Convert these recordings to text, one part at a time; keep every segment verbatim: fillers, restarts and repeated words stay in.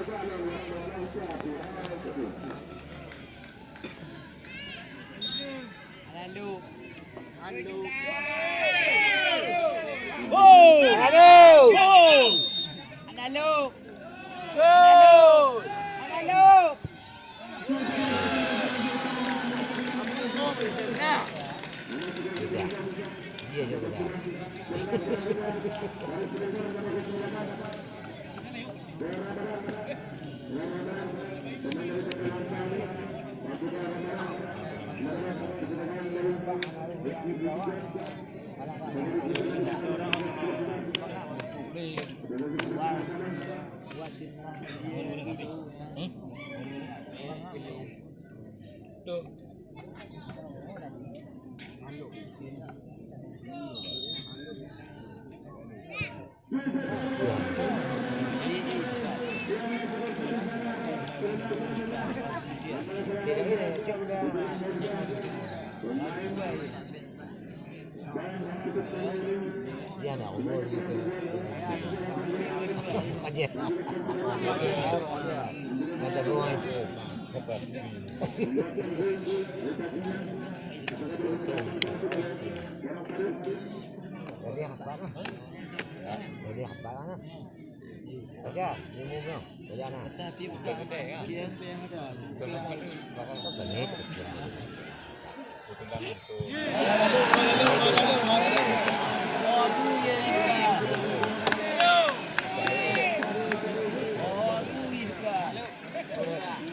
Lalu. Lalu. Lalu. Lalu. Lalu. Nah. Dia je benar. Dia nak umur gitu. Aja. Kata buang. Jadi apa lah? Jadi apa lah? Oke, ini mau. Oke, nah. Tapi bukan dia yang ada. Bukan. Ini kecil.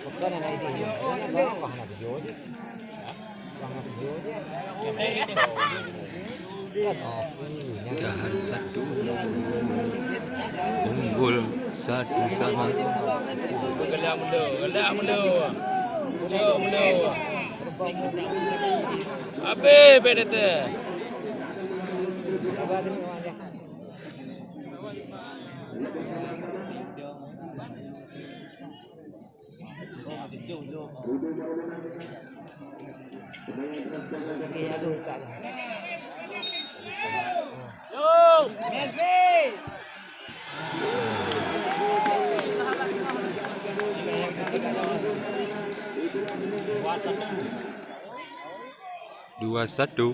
Bukan anak ini. Apa anak tujuh? Tahan satu, unggul satu sama. Gelak mundur, gelak mundur. Cok mundur. Habis P D T. Dua satu.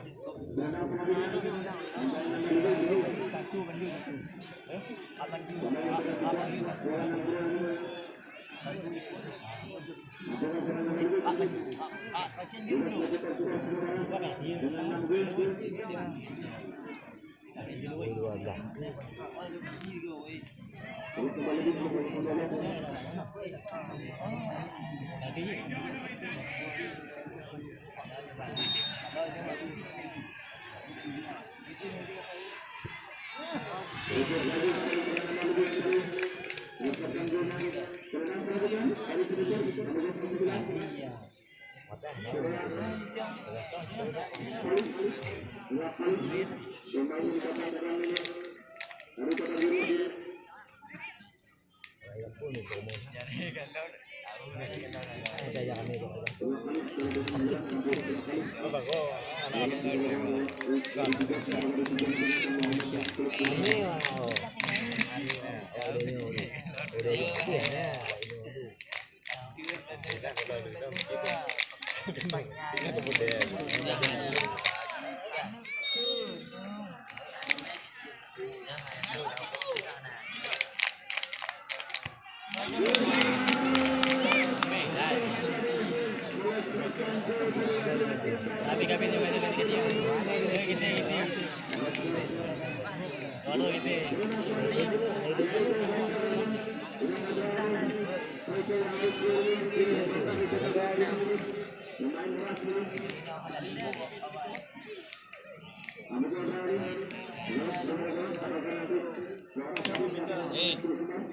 Eh,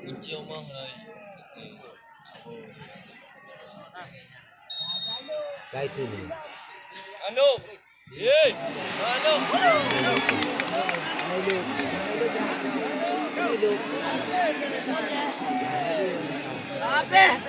kunci rumah lah. Dah itu ni. Anu. Eh, anu. Habis.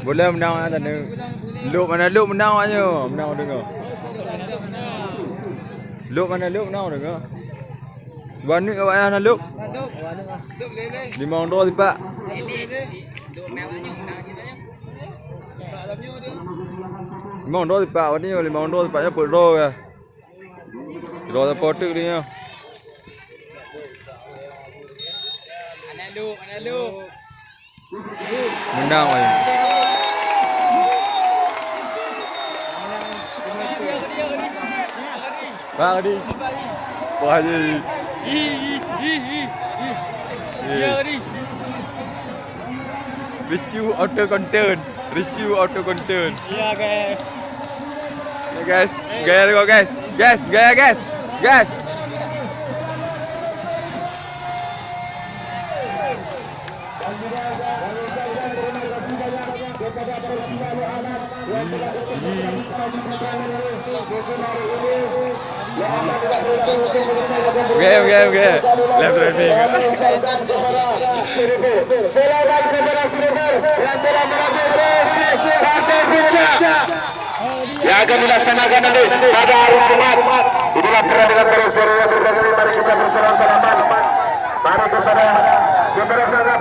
Boleh menang mana tadi? Luk mana luk menang mana? Menang dengar. Luk mana luk menang dengar. Dua nit awak yang nak luk. Lima orang dua sipak. Lima orang dua sipak, awak ni lima orang dua sipaknya peuet droe ke. Droe siapa tu dia? Mana luk, mana luk. Menang, weh. Bang Adi. Wah, ye. Ih, ih, ih, ih, ih. Ye. Bang Adi. Review auto content. Review auto content. Ya, guys. Ya, guys. Gaya tengok, guys. Guys, gaya, guys. Guys. Game, game, game. Live streaming. Selamat kepada Sriper yang telah meraih prestasi partai puncak yang akan dilaksanakan nanti pada hari Jumat. Inilah pertandingan baru seri yang berlangsung. Mari kita bersalaman-salaman. Mari kepada, kepada sahabat